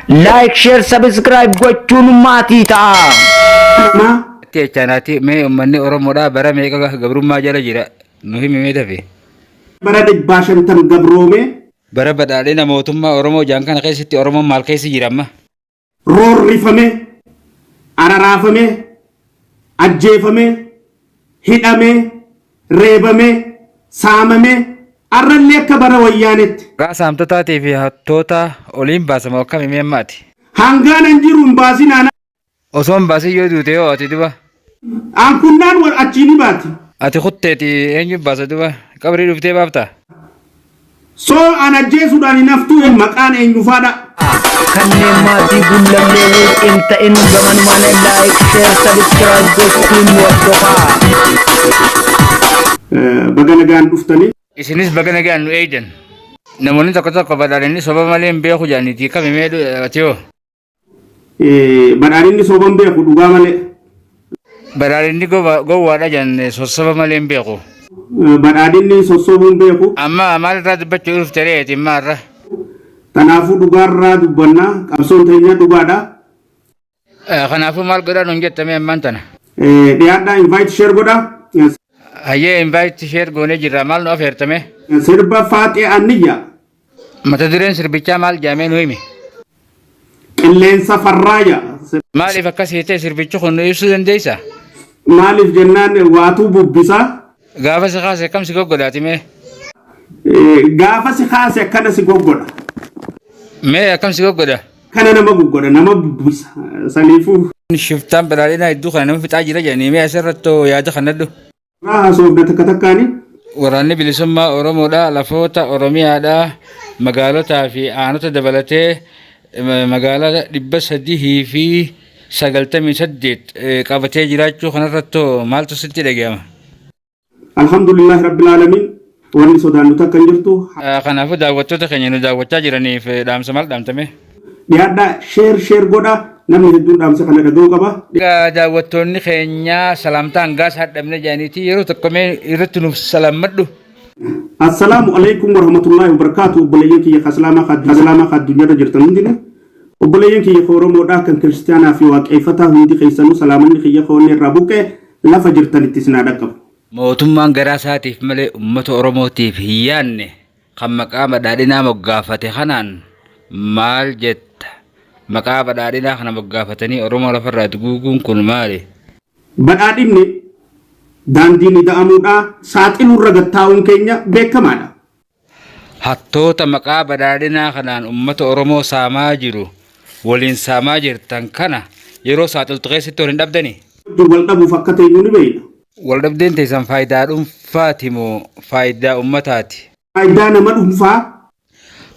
Like, share, subscribe gochuun maatii ta'aa. Namaa. Itti jechaanaati mee uummanni Oromoodhaa bara meeqa gabrummaa jala jira nu himi mee dafe. Bara dhibbaa shantam gabroomee. Bara badhaadhina mootummaa Oromoo jaan kana keessatti Oromoon maal keessa jira amma? Roorrifamee, araraafamee, ajjeefamee, hidhamee, reebamee, saamamee, arrallee akka bara wayyaanetti. Maqaa saamtotaatii fi hattoota oliin baasama akkami mee amma ati? Hangaan an jiru hin baasinaa. Osoo hin baasin yoo duute hoo ati duba? An kunnaan wal achii ni baati. Ati kutteeti eenyu baasa duba? Qabrii dhuftee baafta? So an ajjeesuudhaan hin haftuu maqaan eenyufaadha? Kanneen maatii Gullallee Wood hin ta'in gamanumaan like, share, subscribe gochuun nu hordofaa. Baga nagaan dhuftanii. Isinis baga nagaan nu eegdan. Namoonni tokko tokko badhaadhinni soba malee hin beeku jedhaniiti kami mee ati hoo? Badhaadhinni soba hin beeku dhugaa malee. Badhaadhinni gowwaadha jedhan sossoba malee hin beeku. Badhaadhinni sossobuu hin beeku. Amma maalirraa dubbachuu dhufte reeti maarra? Kanaafuu dhugaarraa dubbanna qabsoon teenya dhugaadha. Kanaafuu maal godhaa nuun jetta mee ammaan tana? Dhiyaadhaa invite share godhaa. Hayyee invite share goonee jirra maal nu afeerta mee? Sirba Faaxee Anniyyaa. Mata dureen sirbichaa maal jedhamee nu himi? Qilleensa farraa jedha. Maaliif akkasii ta'e sirbichi kun nu ibsuu dandeessaa? Maaliif jennaan waatuu bubbisaa. Gaafa si kaase akkam si goggodhaati mee? Gaafa si kaase akkana si goggodha. Mee akkam si goggodha? Kana nama goggodha nama bubbisa saniifuu. Shiftaan badhaadhinaa hedduu kana nama fixaa jira jedhanii mee asirratti yaada kannadhu. Irraa haasofna takka takkaani. Waraanni Bilisummaa Oromoodhaa lafoota Oromiyaadhaa magaalotaa fi aanota dabalatee magaalaa 398 qabatee jiraachuu kanarrattoo maaltu sitti dhaga'ama? Alhamdulillahi Rabbil Aalamiin wanni sodaannu takka hin jirtu. Kanaafuu daawwattoota keenya nu daawwachaa jiraniif dhaamsa maal dhaamta mee? Dhiyaadhaa share share godhaa namni hedduun dhaamsa kana dhaga'uu qaba. Egaa daawwattoonni keenya salaamtaa hangaas hadhabne jedhaniiti yeroo tokko mee irratti nuuf salaammadhu. Assalaamu alaikum warahmatullahi wabarakatuh obboleeyyan kiyya ka islaamaa ka islaamaa ka addunyaarra jirtan hundinuu obboleeyyan kiyya ka Oromoodhaa kan kiristiyaanaa fi waaqeeffataa hundi keessanuu salaamanni kiyya ka onnee irraa buqqee lafa jirtanitti isin haa dhaqqabu. Mootummaan garaa isaatiif malee uummata Oromootiif hin yaadne kan maqaa badhaadhinaa moggaafate kanaan maal jetta? Maqaa badhaadhinaa kana moggaafatanii Oromoo lafarraa duguuguun kun maali? Badhaadhinni daandiin ida'amuudhaa saaxiluurra gad taa'uun keenya beekamaadha. Hattoota maqaa badhaadhinaa kanaan uummata Oromoo saamaa jiru waliin saamaa jirtan kana yeroo saaxiltu keessatti wal hin dhabdanii? Wajjin wal dhabuuf akka teenyu ni beekna. Wal dhabdeen teessan faayidaa dhuunfaati moo faayidaa uummataati? Faayidaa nama dhuunfaa.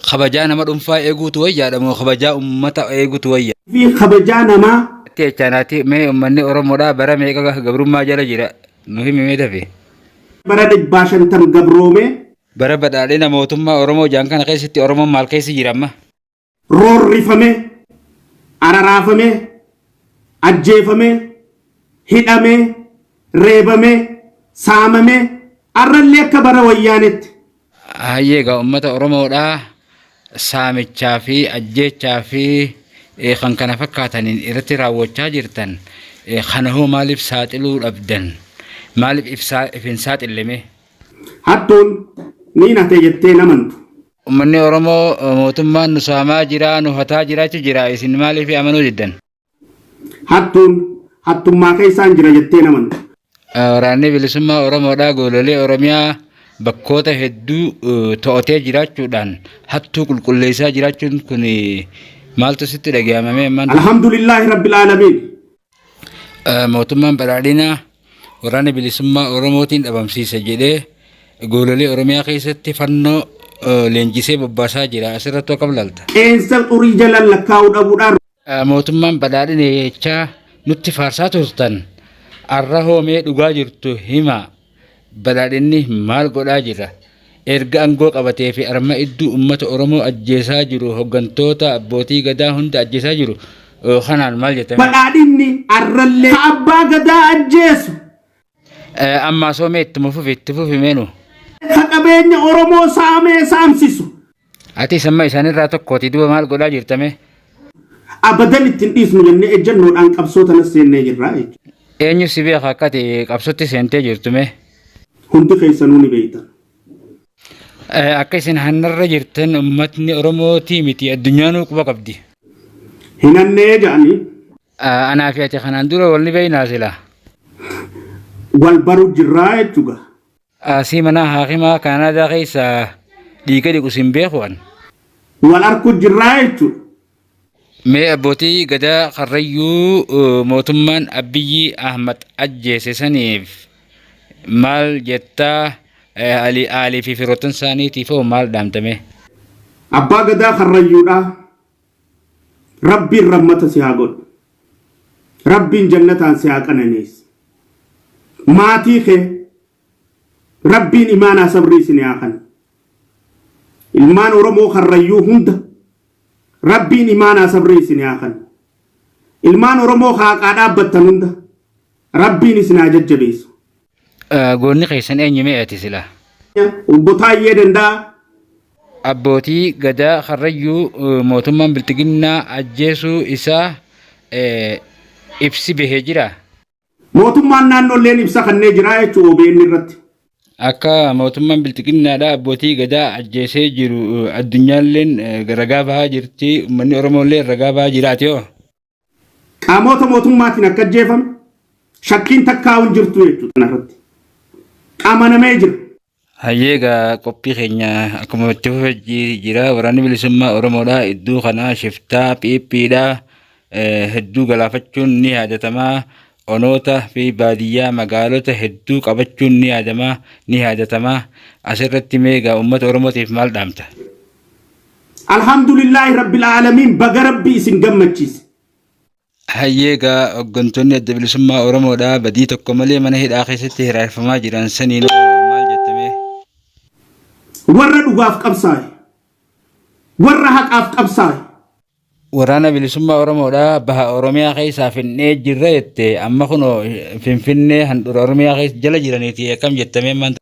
Kabajaa nama dhuunfaa eeguutu wayyaadha moo kabajaa uummata eeguutu wayya? Fi kabajaa namaa. Itti jechaanaati mee uummanni Oromoodhaa bara meeqa gabrummaa jala jira nu himi mee dafi. Bara dhibbaa shantam gabroomee. Bara badhaadhina mootummaa Oromoo jaan kana keessatti Oromoon maal keessa jira amma? Roorrifamee, araraafamee, ajjeefamee, hidhamee, reebamee, saamamee, arrallee akka bara wayyaanetti. Hayyee egaa uummata Oromoodhaa saamichaa fi ajjeechaa fi kan kana fakkaataniin irratti raawwachaa jirtan kana hoo maaliif saaxiluu dhabdan? Maaliif if hin saaxille mee? Hattuun niin hate jettee hin amantu. Uummanni Oromoo mootummaan nu saamaa jira, nu hataa jira jechu jira. Isin maaliif amanuu diddan? Hattuun hattummaa keessaan jira jettee hin amantu. Waraanni Bilisummaa Oromoodhaa goololee Oromiyaa bakkoota hedduu to'atee jiraachuudhaan hattuu qulqulleessaa jiraachuun kun maaltu sitti dhaga'ama mee ammaan? Alhamdulillaahi Rabbil Aalamiin. Mootummaan badhaadhinaa waraana bilisummaa Oromootiin dhabamsiisa jedhee goololee Oromiyaa keessatti fannoo leenjisee bobbaasaa jira. Asirratti akkam ilaalta? Qeensa xurii jalaan lakkaa'uu dhabuudhaan. Mootummaan badhaadhina jechaa nutti faarsaa turtan arra hoo mee dhugaa jirtu himaa. Badhaadhinni maal godhaa jira? Erga angoo qabatee fi arma idduu ummata Oromoo ajjeesaa jiru hoggantoota abbootii gadaa hunda ajjeesaa jiru kanaan maal jetta mee? Badhaadhinni arrallee ka abbaa gadaa ajjeesu. Ammaa soo mee ittuma fufi itti fufi mee nu. Ka qabeenya Oromoo saamee saamsisu. Atis amma isaanirraa tokkooti duba maal godhaa jirta mee? Abadan itti hin dhiisnu jennee ejjennoodhaan qabsoo tanas seennee jirra jechuudha. Eenyu si beeka akka ati qabsootti seentee jirtu mee? Hundi keessanuu ni beektan. Akka isin hannarra jirtan uummatni Oromootii miti addunyaanuu quba qabdi. Hinannee jedhanii. Anaa fi ati kanaan dura wal ni beeknaa sila? Wal baru jirraa jechuudha. Asii mana haakimaa Kaanaadaa keessa dhiiga dhiqu sin beeku an. Wal arku jirraa jechuudha. Mee abbootii gadaa Karrayyuu mootummaan Abbiyyi Ahmad ajjeese saniif maal jettaa Aalii fi firoottan isaaniitiif hoo maal dhaamtame? Abbaa gadaa Karrayyuudhaa Rabbiin rammata si haa godhu. Rabbiin jannataan si haa qananiisu. Maatii kee Rabbiin imaanaa sabrii isin haa kennu. Ilmaan Oromoo Karrayyuu hunda Rabbiin imaanaa sabrii isin haa kennu. Ilmaan Oromoo haaqaa dhaabbattan hunda Rabbiin isin haa jajjabeessu. Goonni keessan eenyu mee ati sila? Obbo Taayyee Danda'aa. Abbootii Gadaa Karrayyuu mootummaan Bilxiginnaa ajjeesuu isaa ibsi bahee jira. Mootummaan naannoolleen ibsa kennee jira jechuun OBN irratti. Akka mootummaan Bilxiginnaadha abbootii Gadaa ajjeesee jiru addunyaalleen ragaa bahaa jirti, uummanni Oromoollee ragaa bahaa jiraati hoo. Qaamota mootummaatiin akka ajjeefame shakkiin takkaa hin jirtu jechuudha kanarratti. Amanamee jira. Hayyee egaa qophii keenya akkuma itti fufee jira. Waraanni bilisummaa Oromoodha iddoo kanaa shiftaa piiphiidha hedduu galaafachuun ni yaadatamaa. Onoota fi baadiyyaa magaalota hedduu qabachuun ni yaadamaa ni yaadatamaa. Asirratti mee egaa uummata Oromootiif maal dhaamta? Alhamdulillahi Rabbil Aalamiin, baga Rabbi isin gammachiise. Hayyee egaa hooggantoonni adda bilisummaa Oromoodha badii tokko malee mana hidhaa keessatti hiraarfamaa jiran saniin maal jettame? Warra dhugaaf qabsaa'e. Warra haqaaf qabsaa'e. Waraana bilisummaa Oromoodha baha Oromiyaa keessaa finnee jirra jette, amma kunoo Finfinnee handhuura Oromiyaa keessa jala jiraniiti, akkam jettamee maal?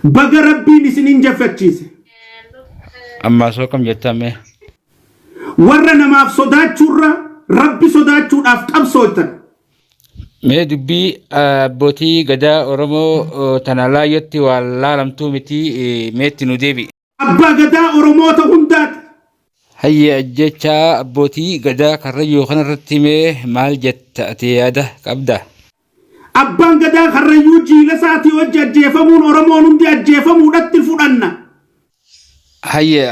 Baga Rabbiin isin injifachiise. Ammaa soo akkam jettame? Warra namaaf sodaachuurra Rabbi sodaachuudhaaf qabsootan. Mee dubbii abbootii gadaa Oromoo tana laayyootti waan laalamtuu miti, meetti nu deebi'i. Abbaa gadaa Oromoota hundaati. Hayyee, ajjechaa abbootii gadaa Karrayyuu kanarratti mee maal jetta, ati yaada qabda? Abbaan gadaa Karrayyuu jiila isaatii hojii ajjeefamuun Oromoon hundi ajjeefamuudhatti fudhanna. Hayyee,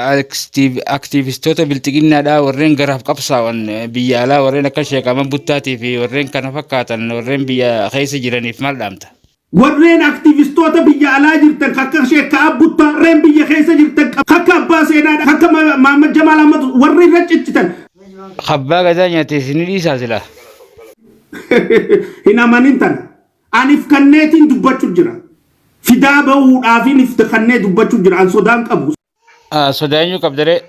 aktiivistoota bilxiginnaadhaa warreen garaaf qabsaa'an biyya alaa, warreen akka Sheekaman Buttaatii fi warreen kana fakkaatan, warreen biyya keessa jiraniif maal dhaamta? Warreen aktiivistoota biyya alaa jirtan akka Sheekaa Buttaa, warreen biyya keessa jirtan akka Abbaa Seenaadha, akka Mahammad Jamaal Ahmad, warri irra ciccitan. Abbaa gadaa nyaate isin dhiisaa sila. Hin amanin tana. Anif kanneetiin dubbachuu jira. Fidaa bahuudhaafin if kannee dubbachuu jira. An sodaan qabu. Sodaa eenyu qabdaree?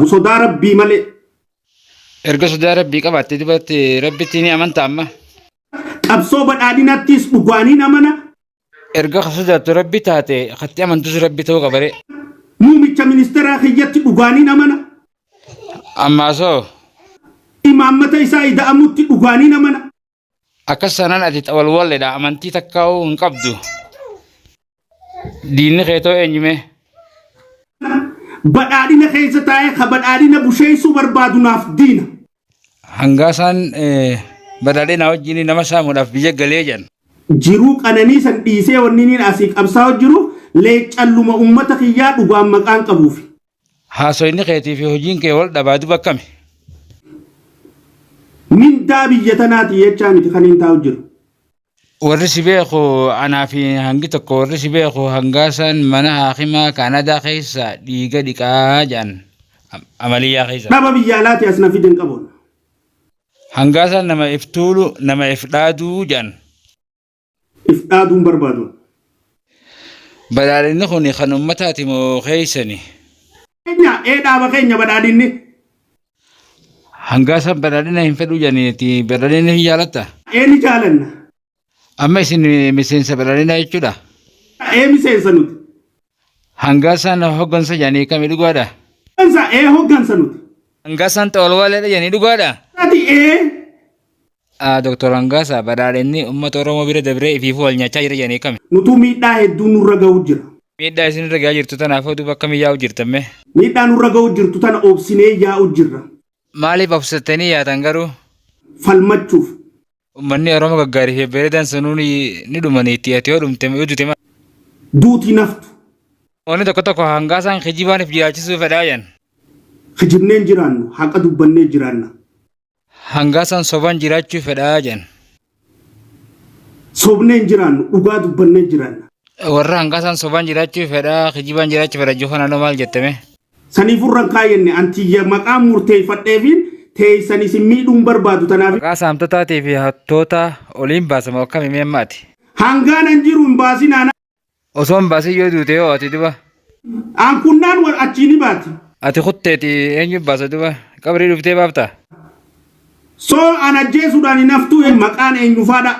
Sodaa Rabbii malee. Erga sodaa Rabbii qabaatte dubarti Rabbitti ni amantaa amma? Qabsoo badhaadhinattis dhugaaniin amana. Erga ka sodaattu Rabbi taate, katti amantus Rabbi ta'uu qabaree. Muumicha ministeeraa kiyyatti dhugaaniin amana. Ammaa soo. Imaammata isaa ida'amutti dhugaaniin amana. Akkas sanaan ati xawalwalleedha, amantii takkaa'uu hin qabdu. Diinni keetoo eenyume? Badhaadhina keessa taa'ee ka badhaadhina busheessuu barbaadu naaf diina. Hangaasaan badhaadhina wajjin nama saamuudhaaf biyya galee jedhan. Jiruu qananii san dhiisee wanni inni asii qabsaa'u jiru leeccalluma uummata kiyyaa dhugaan maqaan qabuufi. Haasoyni keetii fi hojiin kee wal dhabaa, duba akkami? Mindaa biyya tanaati jechaa miti kan hin taa'u jiru. Warri si beeku, anaa fi hangi tokko warri si beeku, hangaasaan mana haakimaa Kaanadaa keessa dhiiga dhiqaa jedhan amaliyyaa keessa. Dhaba biyya alaati as na fiden qabuun. Hangaasaan nama if tuulu, nama if dhaaduu jedhan. If dhaaduun barbaadu. Badhaadhinni kun kan uummataati moo keessani? Keenya ee dhaaba keenya badhaadhinni. Hangaasaan badhaadhina hin fedhuu jedhaniiti, badhaadhina hin jaalatta? Ee, ni jaalanna. Amma isin miseensa badhaadhinaa jechuudha. Ee, miseensa nuti. Hangaasaan hoggansa jedhanii kami dhugaadha? Hoggansa, ee, hoggansa nuti. Hangaasaan xawalwaaleedha jedhanii dhugaadha? Ati ee. Doktor Hangaasaa badhaadhinni uummata Oromoo bira dabree ifiifuu wal nyaachaa jira jedhanii kami? Nutuu miidhaa hedduu nurra ga'u jira. Miidhaa isin irra gahaa jirtu tanaaf duuba akkamii yaa'u jirtan mee? Miidhaa nurra ga'u jirtu tana obsinee yaa'u jirra. Maaliif obsattanii yaatan garuu? Falmachuuf. Uummanni Oromoo gaggaarii fi bareedan sunuu ni dhumanii itti ati yoo dhumte yoo duute maal? Duuti naftu. Namoonni tokko tokko hangaasaan kijibaaniif jiraachisuu fedhaa jedhan. Kijibneen jiraannu haqa dubbannee jiraanna. Hangaasaan sobaan jiraachuu fedhaa jedhan. Sobneen jiraannu dhugaa dubbannee jiraanna. Warra hangaasaan sobaan jiraachuu fedhaa kijibaan jiraachuu fedha jiru kanaan maal jettame? Saniif irra kaayyenne antiyya maqaa murteeffadheefiin teessan isin miidhuun barbaadu tanaaf. Maqaa saamtotaatii fi hattoota oliin baasamu akkam himee amma ati? Hangaan an jiru hin baasinaa. Osoo hin baasin yoo duute yoo ati duba? An kunnaan wal achii ni baati. Ati kutteeti eenyu baasa duba? Qabrii dhuftee baafta? Soo an ajjeesuudhaan hin haftuu maqaan eenyufaadha.